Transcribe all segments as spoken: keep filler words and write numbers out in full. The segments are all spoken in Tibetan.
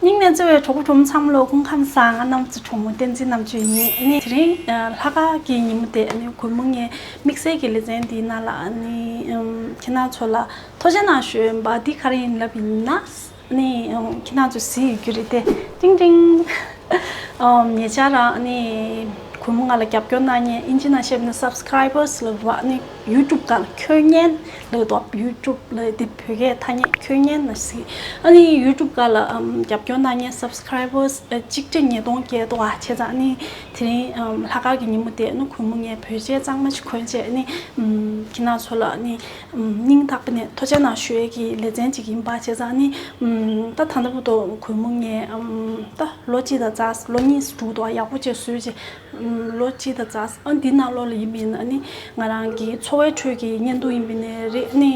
སྙིང་ནས་བརྩེ་བའི་གྲོགས་པོ་གྲོགས་མོ་ཚང་མ་ལ་སྐུ་ཁམས་བཟང་། ང་རྣམ་ཚོ་གྲོགས་མོ་བསྟན་འཛིན་རྣམ་དཔྱོད་ཡིན། ཨ་ནི་དེ་རིང་ལྷག་དཀར་གྱི་ཉིན་མོ་དེ། ཨ་ནི་གུས་མོ་ངའི་དམིགས་བསལ་གྱི་ལེ་ཚན་འདིའི་ནང་ལ་ཨ་ནི་ཁྱེད་རང་ཚོ་ལ་ཐུགས་རྗེ་གནང་ཞུ་ཡིན་པ། འདི་ག་རེ་ཡིན་ལབ་ཡིན་ན། ཨ་ནི་ཁྱེད་རང་ཚོ་གཟིགས་ཡོད་རྒྱུ་རེད་དེ། ཏིང་ཏིང་། ཉེ་ཆར་རང་ཨ་ནི་གུས་མོ་ང་ལ་རྒྱབ་སྐྱོར་གནང་མཁན། ཨིན་ཇི་ནང་བཤད་པ་ན་subscribers ལབ་པ། ཨ་ནི་YouTube་སྒང་ལ་འཁོད་མཁན་ལབ་འདུག YouTube་ལ་དེ་བོད་སྐད་ཐ་སྙད་འཁོད་མཁན་ལ་ཟེར། ཨ་ནི་YouTube་སྒང་ལ་རྒྱབ་སྐྱོར་གནང་མཁན་subscribers་གཅིག་ཁྲི་ཉིས་སྟོང་བརྒལ་འདུག་བ། བྱས་ཙང་ཨ་ནི་དེ་རིང་ལྷག་དཀར་གྱི་ཉིན་མོ་དེ་ཨ་ནི་གུས་མོ་ངས་བོད་ཆས་གཙང་མ་ཞིག་གོན་བྱས། ཨ་ནི་ཁྱེད་རང་ཚོ་ལ་ཨ་ནི་སྙིང་ཐག་པ་ནས་ཐུགས་རྗེ་གནང་ཞུ་ཡས་ཀྱི་ལེ་ཚན་ཅིག་ཡིན་པ། བྱས་ཙང་ཨ་ནི་ད་ད་ལྟ་བར་དུ་གུས་མོ་ངས་ད་ལོ་གཅིག་དང་ཙམ། ལོ་གཉིས་འགྲོ་འདུག་ཡག་པོ་བྱས་བཟོས་བྱས། ལོ་གཅིག་དང་ཙམ། ཨ་འདི་ནང་ལོགས་ལ་ཡིན་པ་ཡིན་ན་ཨ་ནི་ང་རང་གི་འཚོ་བའི་ཁྲོད་ཀྱི་བརྙན་ཐུང་ཡིན་པ་ཡིན་ནའི་རེད། ཨ་ནི་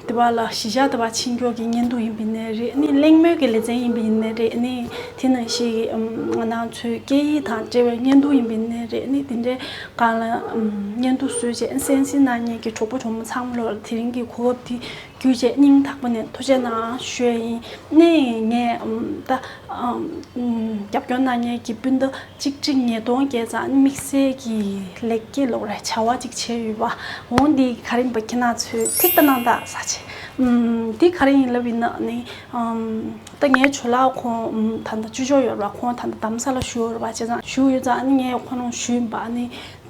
དེ་བ་ལ་གཞིས་ཆགས་དེ་བ་ཕྱིན་རྒྱུ་གི་བརྙན་ཐུང་ཡིན་པ་ཡིན་ནའི་རེད། ཨ་ནི་གླེང་མོལ་གྱི་ལེ་ཚན་ཡིན་པ་ཡིན་ནའི་རེད། ཨ་ནི་དེ་ནང་བཞིན་གྱི་ང་རང་ཚོའི་སྐད་ཡིག་དང་འབྲེལ་བའི་བརྙན་ཐུང་ཡིན་པ་ཡིན་ནའི་རེད། ཨ་ནི་དེ་འདྲའི་སྒང་ལ་བརྙན་ཐུང་བཟོས་བྱས་གསན་གཟིགས་གནང་མཁན་གྱི་གྲོགས་པོ་གྲོགས་མོ་ཚང་མ་ལོགས་ལ་དེ་རིང་གི་གོ་སྐབས་འདི་བརྒྱུད་བྱས་སྙིང་ཐག་པ་ནས་ཐུགས་རྗེ་གནང་ཞུ་ཡས་ཡིན། ནས་ངས་ཨམ་ད་ཨམ་རྒྱབ་སྐྱོར་གནང་མཁན་གྱི་སྤུན་ཟླ་གཅིག་ཁྲི་ཉིས་སྟོང་བརྒལ་ཙང་དམིགས་བསལ་གྱི་ལེགས་སྐྱེས་ལོག་རེ་བྱ་བ་ཅིག་བྱས་ཡོད་པ། འོང་འདི་ག་རེ་ཡིན་པ་ཁྱེད་རང་ཚོས་ཐིག་ལྟ་གནང་དང་ཟེར་བྱས། ཨམ་འདི་ག་རེ་ཡིན་ལབ་ཡིན་ན་ནི་ཨམ་ད་ངའི་ཇོ་ལགས་ཁོང་ཨམ་ད་ལྟ་ཆོས་ཕྱོགས་ཡོད་རེད་པ། ཁོང་ད་ལྟ་རྡ་རམ་ས་ལ་བཞུགས་ཡོད་རེད་པ། བྱས་ཙང་བཞུགས་ཡོད་ཙང་ནི་ངས་ཁོང་རང་ཞུས་ཡིན་པ། ནི་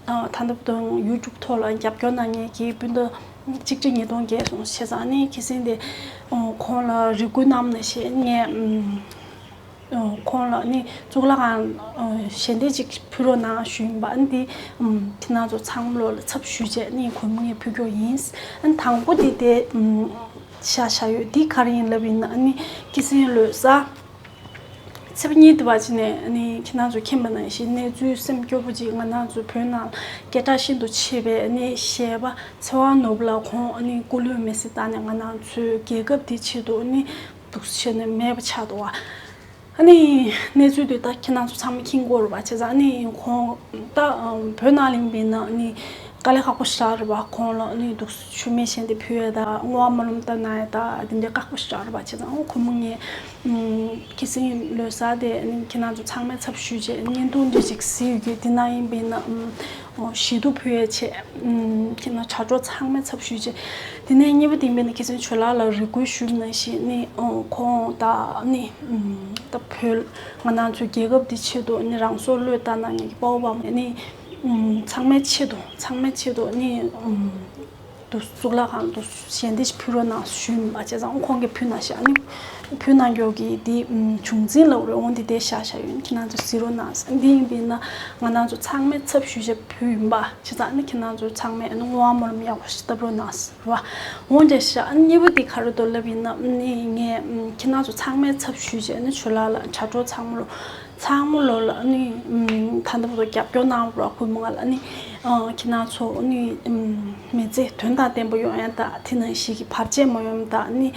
ད་ལྟ་བར་དུ་YouTube་ཐོག་ལ་རྒྱབ་སྐྱོར་གནང་མཁན་གྱི་སྤུན་ཟླ་གཅིག་ཁྲི་ཉིས་སྟོང་བརྒལ་སོང་། བྱས་ཙང་ནི་ཁྱེད་ཚོས་དེ་ཁོང་ལ་རེ་སྐུལ་གནང་ན་ཞེས་ངས་ཁོང་ལ་ནི་གཙུག་ལག་ཁང་ཞལ་འདེབས་ཅིག་ཕུལ་རོགས་གནང་ཞུས་ཡིན་པ། ཨ་ནི་དེ་ཁྱེད་རང་ཚོ་ཚང་མ་ལོགས་ལ་ཚབ་ཞུས་བྱས་ནི་གུས་མོ་ངས་ཕུལ་རྒྱུ་ཡིན། ཨ་ནི་དང་པོ་དེ་དེ་བཞག་བཞག་ཡོད། དེ་ག་རེ་ཡིན་ལབ་ཡིན་ན་ཨ་ནི་ཁྱེད་ཚོའི་ལོ་གསར་ཚེས་པ་གཉིས་དེ་བ་ཅིག་ནས་ཨ་ནི་ཁྱེད་རང་ཚོ་མཁྱེན་པ་ནང་བཞིན་གནས་ཚུལ་སེམས་སྐྱོ་པོ་ཅིག་ང་རང་ཚོ་བོད་ནང་སྐད་གྲགས་ཤིན་ཏུ་ཆེ་བའི་ཨ་ནི་གཞས་པ་ཚེ་དབང་ནོར་བུ་ལགས་ཁོང་ཨ་ནི་སྐུ་ལུས་མེ་སྲེག་བཏང་ནས་ང་རང་ཚོའི་རྒྱལ་ཁབ་འདི་ཆེད་དུ་ཨ་ནི་འདུག་སེ་བྱས་ནས་མེད་པ་ཆགས་འདུག་བ། ཨ་ནི་གནས་ཚུལ་དེ་ད་ཁྱེད་རང་ཚོ་ཚང་མ་མཁྱེན་གྱི་ཡོད་རེད་པ། བྱས་ཙང་ཨ་ནི་ཁོང་ད་བོད་ནང་ལ་ཡིན་པ་ཡིན་ན་ཨ་ནི་དཀའ་ལས་ཁག་པོ་ཞེ་དྲག་རེད་པ། ཁོང་ལ་ཨ་ནི་འདུག་མཆོད་མེ་ཞལ་འདེབས་ཕུལ་ཡས་དང་བསྔོ་བ་སྨོན་ལམ་བཏབ་གནང་ཡས་དང་དེ་འདྲའི་ཁག་པོ་ཞེ་དྲག་རེད་པ། བྱས་ཙང་ཁོ་མོ་ངས་ཁྱེད་ཚོའི་ལོ་གསར་དེ་ཨ་ནི་ཁྱེད་རང་ཚོ་ཚང་མས་ཚབ་ཞུས་བྱས་བརྙན་ཐུང་འདྲ་ཅིག་གཟིགས་ཡོད་ཀྱི། དེ་ནང་ཡིན་པ་ཡིན་ན་ཞལ་འདེབས་ཕུལ་ཡས་བྱས། ཁྱེད་རང་དྲ་གྲོགས་ཚང་མས་ཚབ་ཞུས་བྱས། དེ་ནས་གཉིས་པ་དེ་ཡིན་པ་ཡིན་ན་ཁྱེད་ཚོའི་ཇོ་ལགས་ལ་རེ་སྐུལ་ཞུས་ནང་བཞིན་ནི་ཁོང་ད་ནི་ད་བོད་ང་རང་ཚོའི་རྒྱལ་ཁབ་འདི་ཆེད་དུ་ནི་རང་སྲོག་བློས་བཏང་གནང་མཁན་གྱི་དཔའ་བོ་དཔའ་མོ་ནི་ཚང་མའི་ཆེད་དུ་ཚང་མའི་ཆེད་དུ་ནི་དུ་གཙུག་ལག་ཁང་དུ་ཞལ་འདེབས་ཕུལ་རོགས་གནང་ཞུས་པ། བྱས་ཙང་ཁོང་གིས་ཕུལ་གནང་ཤག་ནི་ཕུལ་གནང་རྒྱུ་གི་དེ་བྱུང་འཛིན་ལབ་རེད། འོང་དེ་དེ་བཞག་བཞག་ཡོད། ཁྱེད་རང་ཚོ་གཟིགས་རོགས་གནང་། འདི་ཡིན་པ་ཡིན་ན་ང་རང་ཚོ་ཚང་མས་ཚབ་ཞུས་བྱས་ཕུལ་ཡིན་པ། བྱས་ཙང་ནི་ཁྱེད་རང་ཚོ་ཚང་མས་ནི་བསྔོ་བ་སྨོན་ལམ་ཡག་པོ་ཞིག་བཏབ་རོགས་གནང་། རེད་བ། འོང་འདྲ་ཤག་གཉིས་པ་དེ་ག་རེ་འདུག་ལབ་ཡིན་ན་ནི་ངས་ཁྱེད་རང་ཚོ་ཚང་མས་ཚབ་ཞུས་བྱས་ནི་ཇོ་ལགས་ལ་དྲ་གྲོགས་ཚང་མ་ལོ་ཚང་མ་ལོ་ལ་ནི་ད་ལྟ་བར་དུ་རྒྱབ་སྐྱོར་གནང་བ་ར་ཁུལ་མ་ང་ལ་ནི་ཁྱེད་རང་ཚོ་ནི་མི་ཚེ་དོན་དང་ལྡན་པ་ཡོང་ཡ་དང་དེ་ནང་བཞིན་གྱི་བར་ཆད་མ་ཡོང་དང་ནི་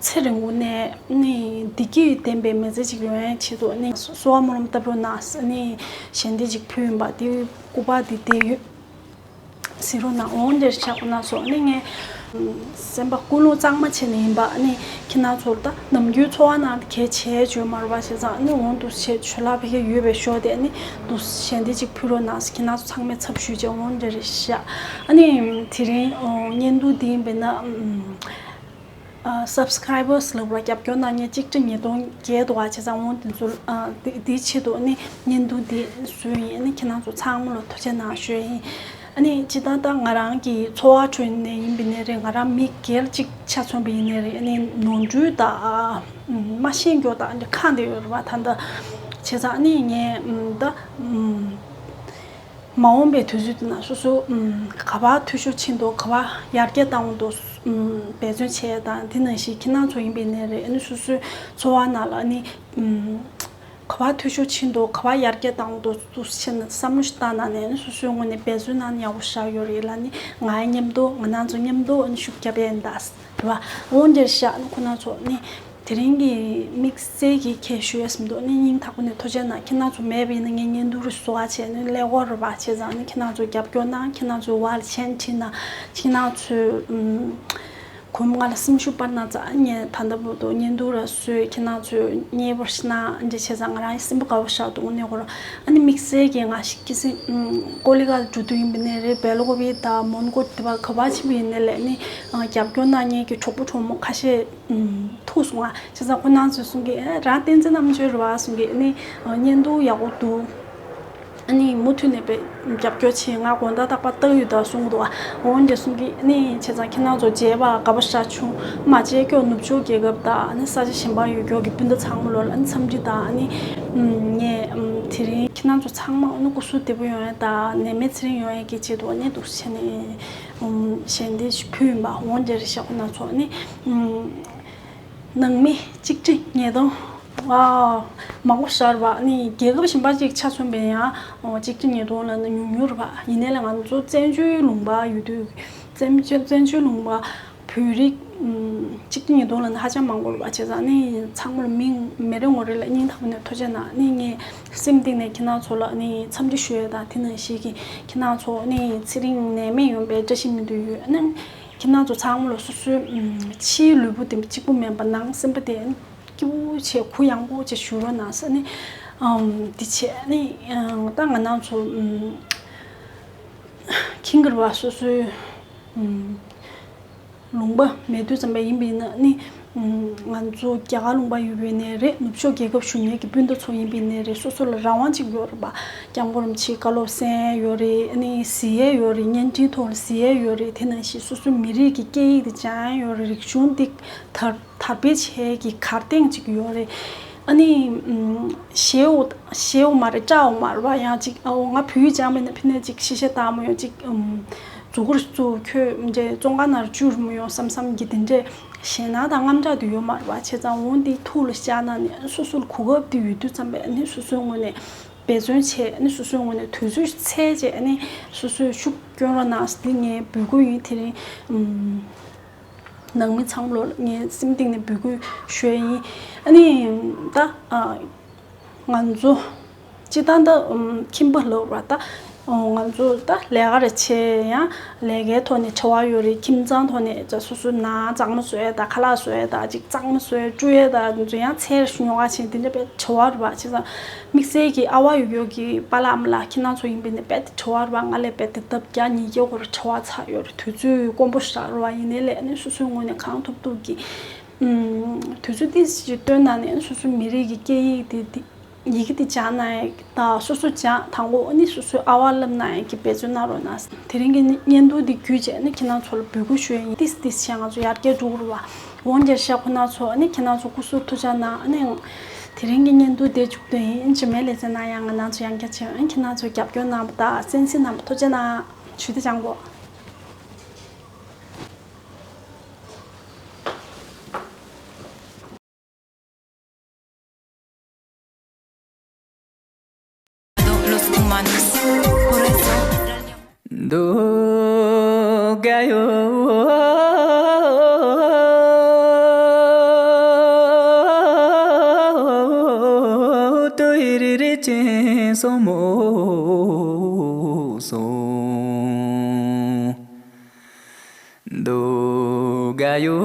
ཚེ་རིང་པོ་ནས་ནི་བདེ་སྐྱིད་ལྡན་པའི་མི་ཚེ་ཅིག་ཡོང་ཡ་ཆེད་དུ་ནི་གསོལ་བ་སྨོན་ལམ་བཏབ་རོགས་གནང་ནི་ཞལ་འདེབས་ཅིག་ཕུལ་ཡིན་པ་དེ་སྐུ་པར་དེ་བསྡད་ཡོད། གཟིགས་རོགས་གནང་། འོང་འདིར་ཆགས་ཁོ་ན་སོགས་ནི་ངས་སེམས་པ་ཀུན་སློང་གཙང་མ་བྱས་ནས་ཡིན་པ་ནི་ཁྱེད་རང་ཚོར་ད་ནམ་རྒྱུན་འཚོ་བ་ནང་གལ་ཆེ་བརྗོད་མ་རུ་བ་བྱས་ཙང་ནི་འོང་དུ་ཆེ་ཇོ་ལགས་ཕ་གི་ཡོད་པའི་ཞོར་དེ་ནི་དུ་ཞལ་འདེབས་ཅིག་ཕུལ་རོགས་གནང་ཟེར་ཁྱེད་རང་ཚོ་ཚང་མས་ཚབ་ཞུས་བྱས་འོང་འདིར་བཞག་ཨ་ནི་དེ་རིང་བརྙན་ཐུང་འདི་ཡིན་པས་ན། subscribers ལབ་ར་རྒྱབ་སྐྱོར་གནང་མཁན་གཅིག་ཁྲི་ཉིས་སྟོང་བརྒལ་འདུག་བ། བྱས་ཙང་འོང་དེ་ཚོ་དེ་དེའི་ཆེད་དུ་ནི་བརྙན་ཐུང་འདི་བཟོས་ཡིན། ཨ་ནི་ཁྱེད་རང་ཚོ་ཚང་མ་ལ་ཐུགས་རྗེ་གནང་ཞུ་ཡིན། ཨ་ནི་སྤྱིར་བཏང་ད་ང་རང་གི་འཚོ་བ་ཁྲོད་ནས་ཡིན་པ་ནས་རེད། ང་རང་མི་སྒེར་གཅིག་ཆ་མཚོན་པ་ཡིན་ནས་རེད། ཨ་ནི་ནོར་འཁྲུལ་དང་མ་ཤེས་རྒྱུ་དང་ཁག་འདི་ཡོད་རེད་བ། ད་ལྟ་བྱས་ཙང་ཨ་ནི་ངས་ད། མ་འོངས་པའི་དུས་ཚོད་དེ་ན་སོ་སོ་ག་པར་འཐུས་ཤོར་ཕྱིན་འདུག་ག་པར་ཡར་རྒྱས་བཏང་འདུག་འབད་བརྩོན་བྱས་དང་དེ་ནང་བཞིན་ཁྱེད་རང་ཚོ་ཡིན་པའི་ནས་རེད། ཨ་ནི་སོ་སོའི་འཚོ་བ་ནང་ལ་ནི་ག་པར་འཐུས་ཤོར་ཕྱིན་འདུག་ག་པར་ཡར་རྒྱས་བཏང་འདུག་འདུག་ཕྱིན་བསམ་བློ་ཞིག་བཏང་ན་ནས་ནི་སོ་སོའི་ངོས་ནས་འབད་བརྩོན་གནང་ན་ཡག་པོ་ཞེ་དྲག་ཡོད་རེད་ལ། ནི་ང་ཡི་མཉམ་དུ་ང་རང་ཚོ་མཉམ་དུ་ཨ་ནི་ཤུགས་རྒྱབ་ཡས་ཡིན་ད། རེད་བ། འོང་འདིར་བཞག་ནི་ཁོ་ན་ཚོ་ནི། དེ་རིང་གི་དམིགས་བསལ་གྱི་ཁྱེད་ཞུ་ཡས་ཟིན་འདུག་ནི་སྙིང་ཐག་པ་ནས་ཐུགས་རྗེ་གནང་། ཁྱེད་རང་ཚོ་མེད་པ་ཡིན་ན་ངས་བརྙན་ཐུང་རུ་བཟོ་བ་བྱས་ནི་ཀླད་ཀོར་རུ་བ་བྱས་ཙང་ནི་ཁྱེད་རང་ཚོ་རྒྱབ་སྐྱོར་གནང་། ཁྱེད་རང་ཚོའི་བར་མཆན་བྲིས་ན་ཁྱེད་རང་ཚོའི་ཨུམ། བུ་མོ་ང་ལ་སེམས་ཤུགས་སྤར་གནང་ཙང་། ངས་ད་ལྟ་བར་དུ་བརྙན་ཐུང་ར་བཟོས། ཁྱེད་རང་ཚོས་མཉེས་པོ་ཞིག་གནང་། འདི་བྱས་ཙང་ང་རང་སེམས་པ་དགའ་པོ་ཞིག་འདུག་དངོས་གནས་ཁོ་རང་། ཨ་ནི་དམིགས་བསལ་གྱིས་ང་ཞིག་སྐྱེད་སྲིང་ཀོ་ལི་གྷལ་འགྲོ་དུས་ཡིན་པ་ནའི་རེད། སྦེལ་ཀོབ་དང་མོན་གྷོ་དེ་པར་ག་པར་ཕྱིན་པ་ཡིན་ནའི་ལས་ནི་རྒྱབ་སྐྱོར་གནང་མཁན་གྱི་གྲོགས་པོ་གྲོགས་མོ་ཁ་ཤས་ཐུག་སོང་ང་། བྱས་ཙང་ཁོ་རང་ཚོས་གསུང་གི། ཨེ། རང་བསྟན་འཛིན་རྣམ་དཔྱོད་རེད་པ་གསུང་གི། ཨ་ནི་བརྙན་ཐུང་ཡག་པོ་འདུག་ཨ་ནི་མུ་མཐུད་ནས་དཔེ་རྒྱབ་སྐྱོར་བྱེད། ང་དགོང་དག་རྟག་པར་ལྟ་གི་ཡོད་ད་གསུང་གི་འདུག་ཨ། འོན་ཏེ་གསུང་གི། ཨ་ནི་བྱས་ཙང་ཁྱེད་རང་ཚོ་མཇལ་བར་དགའ་པོ་ཞེ་དྲག་བྱུང་། མ་མཇལ་ཀྱོག་ནུབ་ཕྱོགས་རྒྱལ་ཁབ་དང་། ཨ་ནི་ས་ཆ་གཞན་པར་ཡོད་ཀྱོག་གི་སྤུན་ཟླ་ཚང་མ་ལོ་ལ་ཨ་ནི་འཚམས་འདྲི་དང་། ཨ་ནི་ངས་དེ་རིང་ཁྱེད་རང་ཚོ་ཚང་མ་ཨ་ནི་སྐུ་གཟུགས་བདེ་པོ་ཡོང་ཡ་དང་། ནད་མེད་ཚེ་རིང་ཡོང་ཡ་གི་ཆེད་དུ་ཨ་ནི་འདུག་སེ་བྱས་ནས་ཞལ་འདེབས་ཞིག་ཕུལ་ཡིན་པ། འོན་ཏེ་རེད་ཤག་ཁོ་རང་ཚོ་ཨ་ནི། ནང་མི་གཅིག་ཁྲི་ཉིས་སྟོང་། ཨ། མང་པོ་ཞེ་དྲག་རེད་པ། ཨ་ནི་རྒྱལ་ཁབ་གཞན་པ་ཅིག་ཆ་མཚོན་པ་ཡིན་ན་ཡང་གཅིག་ཁྲི་ཉིས་སྟོང་ལབ་ན་ཉུང་ཉུང་རེད་པ། ཡིན་ནའི་ལས་ང་ཚོ་བཙན་བྱོལ་ལུང་པ་ཡོད་དུས། བཙན་བཙན་བཙན་བྱོལ་ལུང་པ་བོད་རིགས་གཅིག་ཁྲི་ཉིས་སྟོང་ལབ་ན་ཧ་ཅང་མང་པོ་རེད་པ། བྱས་ཙང་ཨ་ནི་ཚང་མ་ལ་མིང་མི་རེ་ངོ་རེ་ལ་སྙིང་ཐག་པ་ནས་ཐུགས་རྗེ་གནང་། ཨ་ནི་ངས་སེམས་གཏིང་ནས་ཁྱེད་རང་ཚོ་ལ་ཨ་ནི་འཚམས་འདྲི་ཞུ་ཡ་དང་། དེ་ནང་བཞིན་གྱི་ཁྱེད་རང་ཚོ་ཨ་ནི་ཚེ་རིང་ནད་མེད་ཡོང་བའི་བཀྲ་ཤིས་སྨོན་འདུན་ཡོད། ཨ་ནི། ཁྱེད་རང་ཚོ་ཚང་མ་ལ་སོ་སོའི་ཕྱིའི་ལུས་པོ་དེ་གཅིག་པུ་མིན་པ། ནང་སེམས་པ་དེ་སྐྱིད་པོ་བྱས། གུ་ཡངས་པོ་བྱས་བཞུགས་རོགས་གནང་ཟེར་ནི། ཨམ། འདི་བྱས་ནི། ཨམ། ད་ང་རང་ཚོ་ཨམ། ཁྱིམ་གྱི་རེད་པ། སོ་སོའི་ཨམ། ལུང་པ་མེད་དུས་ཙམ་པ་ཡིན་པ་ཡིན་ན་ནི། ང་ཚོ་རྒྱ་གར་ལུང་པ་ཡོད་པ་ཡིན་ནའི་རེད། ནུབ་ཕྱོགས་རྒྱལ་ཁབ་བཞུགས་མཁན་གྱི་སྤུན་ཟླ་ཚོ་ཡིན་པ་ཡིན་ནའི་རེད། སོ་སོ་ལ་རང་དབང་ཅིག་ཡོད་རེད་པ། སྐྱབས་མགོན་རིན་པོ་ཆེའི་བཀའ་སློབ་གསན་ཡོད་རེད། ཨ་ནི་གཟིགས་ཡས་ཡོད་རེད། བརྙན་འཕྲིན་ཐོག་ལ་གཟིགས་ཡས་ཡོད་རེད། དེ་ནང་བཞིན་སོ་སོའི་མི་རིགས་ཀྱི་སྐད་ཡིག་དེ་སྦྱང་ཡས་ཡོད་རེད། རིག་གཞུང་འདི་དར་དར་སྤེལ་བྱེད་ཡས་ཀྱི་གར་སྟེགས་ཅིག་ཡོད་རེད། ཨ་ནི་ཞེའོ་ཞེའོ་མ་རེད། སྐྲའོ་མ་རེད་པ། ཡང་ཅིག་ཨོ་ང་བོད་ཡིག་སྦྱངས་པ་ཡིན་ན་ཕ་ནས་ཅིག་ཤེས་བྱ་བཏང་མ་ཡོང་། ཅིག་ཨམ། མཛུབ་གུ་བཙུགས། ཁྱོད་འདྲ་བཙོན་ཁང་ནང་བཅུག་མ་ཡོང་བསམ་བསམ་གྱི་དེ་འདྲས་ཞེད་སྣང་དང་དངངས་སྐྲག་དེ་ཡོད་མ་རེད་པ། བྱས་ཙང་འོ་འདི་ཐུགས་ལ་བཞག་གནང་ནས། སོ་སོ་ལ་གོ་སྐབས་དེ་ཡོད་དུས་ཙམ་པས་ནི་སོ་སོའི་ངོས་ནས་འབད་བརྩོན་བྱས། ནི་སོ་སོའི་ངོས་ནས་དུས་ཚོད་འཚོལ་བྱས་ནི་སོ་སོས་ཤུགས་སྐྱོན་རོགས་གནང་། འདི་ངའི་འབོད་སྐུལ་ཡིན། དེ་རིང་ཨམ། ནང་མི་ཚང་མ་ལོ་ངས་སེམས་གཏིང་ནས་འབོད་སྐུལ་ཞུ་ཡ་ཡིན། ཨ་ནི་ད་ཨ། ང་ཚོ་སྤྱིར་བཏང་ད་ཨམ། ཁྱིམ་པ་ལབ་ར་ད། ཨོ། ང་ཚོ་ད་ལས་ཀ་རེ་བྱེད་ཡང་ལས་ཀའི་ཐོག་ནས་བྲེལ་བ་ཡོད་རེད། ཁྱིམ་ཚང་ཐོག་ནས་ད་སོ་སོ་ནང་གཙང་མ་བཟོ་ཡས་དང་། ཁ་ལག་བཟོ་ཡས་དང་། ཅིག་གཙང་མ་བཟོ་ཡས་བཀྲུ་ཡས་དང་། ང་ཚོ་ཡང་ཚལ་ཉོ་ག་ཕྱིན། དེ་འདྲ་དཔེ་བྲེལ་བ་རེད་པ། བྱས་ཙང་དམིགས་བསལ་གྱི་ཨ་བ་ཡོད་ཡོད་ཀྱི་པཱ་ལགས་ཨ་མ་ལགས་ཁྱེད་རང་ཚོ་ཡིན་པ་ཡིན་ན་དཔེ་བྲེལ་བ་རེད་པ། ང་ལས་དཔེ་དེ་ལྡབ་བརྒྱ་ཉིས་བརྒྱ་སྐོར་བྲེལ་བ་ཚ་ཡོད་རེད། དུས་ཚོད་དཀོན་པོ་ཞེ་དྲག་རེད་པ། ཡིན་ནའི་ལས་ནི་སོ་སོའི་ངོས་ནས་གང་ཐུབ་ཐུབ་ཀྱིས། ཨུམ། དུས་ཚོད་ཏོག་ཙམ་ཞིག་བཏོན་གནང་ནས་སོ་སོའི་མི་རིགས་ཀྱི་སྐད་ཡིག་དེ་དེ་ཡི་གེ་དེ་སྦྱང་གནང་ཡས་དང་། སོ་སོ་སྦྱང་། དང་པོ་ནི་སོ་སོའི་ཨ་བ་བསླབ་གནང་ཡས་ཀྱི་འབད་བརྩོན་གནང་རོགས་གནང་། དེ་རིང་གི་བརྙན་ཐུང་འདི་བརྒྱུད་བྱས་ནས་ཁྱེད་རང་ཚོ་ལ་འབོད་སྐུལ་ཞུ་ཡས་ཡིན། ཏོག་ཙམ་ཏོག་ཙམ་བྱས་ང་ཚོ་ཡར་རྒྱས་འགྲོ་གི་རེད་པ། འོན་ཀྱང་ཤག་ཁོ་ན་ཚོ་ནི་ཁྱེད་རང་ཚོ་སྐུ་གཟུགས་ཐུགས་ཅག་གནང་། ཨ་ནི་དེ་རིང་གི་བརྙན་ཐུང་དེ་མཇུག་སྡོམ་ཡིན། རྗེས་མའི་ལེ་ཚན་ནང་ཡང་ང་རང་ཚོ་ཡང་བསྐྱར་མཇལ་ཡོང་། ཁྱེད་རང་ཚོ་རྒྱབ་སྐྱོར་གནང་བ་དང་གསན་གཟིགས་གནང་བ་ཐུགས་རྗེ་གནང་། ཞུ་བདེ་ལྗང་གུ། Los humanos, por eso. Dugayo tuiriri chin somo so. Dugayo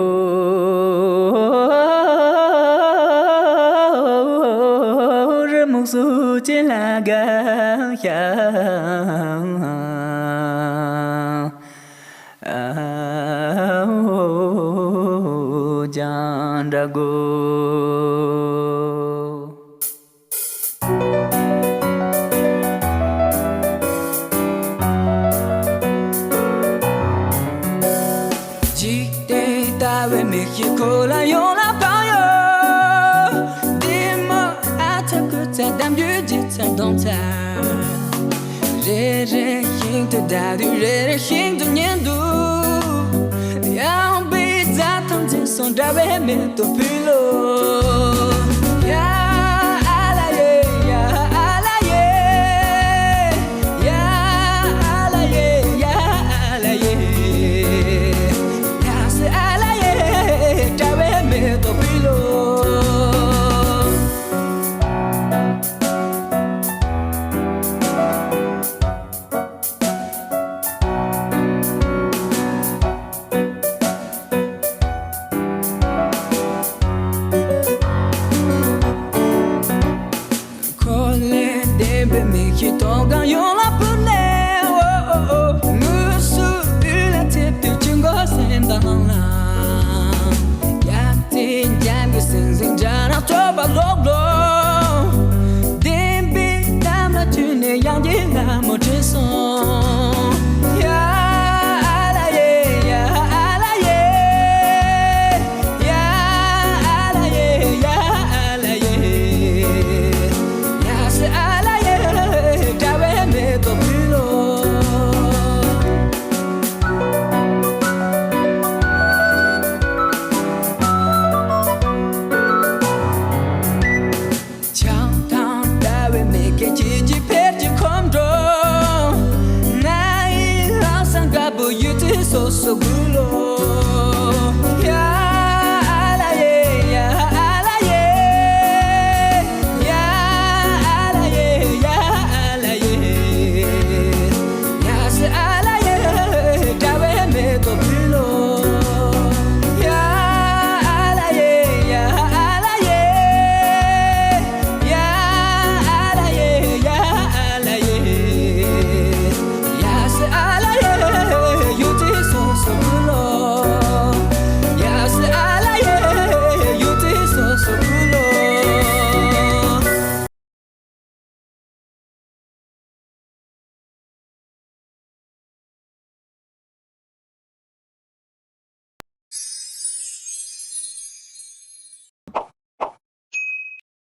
remuksu chila gaya. Jandrago. འཇིག་རྟེན་ལྟ་བའི་མིག་གིས་ཁོ་ལ་ཡོང་ལ་བབས་ཡོད། འདི་མོ་ཨ་ཚ་སྐུ་ཚ་གཏམ་རྒྱུད་ལྗིད་ཚ་གདོང་ཚ། རེ་རེ་བཞིན་དུ་བདའ་དུས་རེ་རེ་བཞིན་དུ་ཉན་འདུག་ཡང་པའི་རྫ་ཐམ་འཛིན་སོང་འདྲ་བའི་མེ་ཏོག་ཕུལ་ལོ། ཡ་ཨ་ལ་ཡེ་ཡ་ཨ་ལ་ཡེ། ཡ་ཨ་ལ་ཡེ་ཡ་ཨ་ལ་ཡེ། ཡ་སི་ཨ་ལ་ཡེ་འདྲ་བའི་མེ་ཏོག་ཕུལ་ལོ། ཀྱི་ཐོག་གང་ཡོད།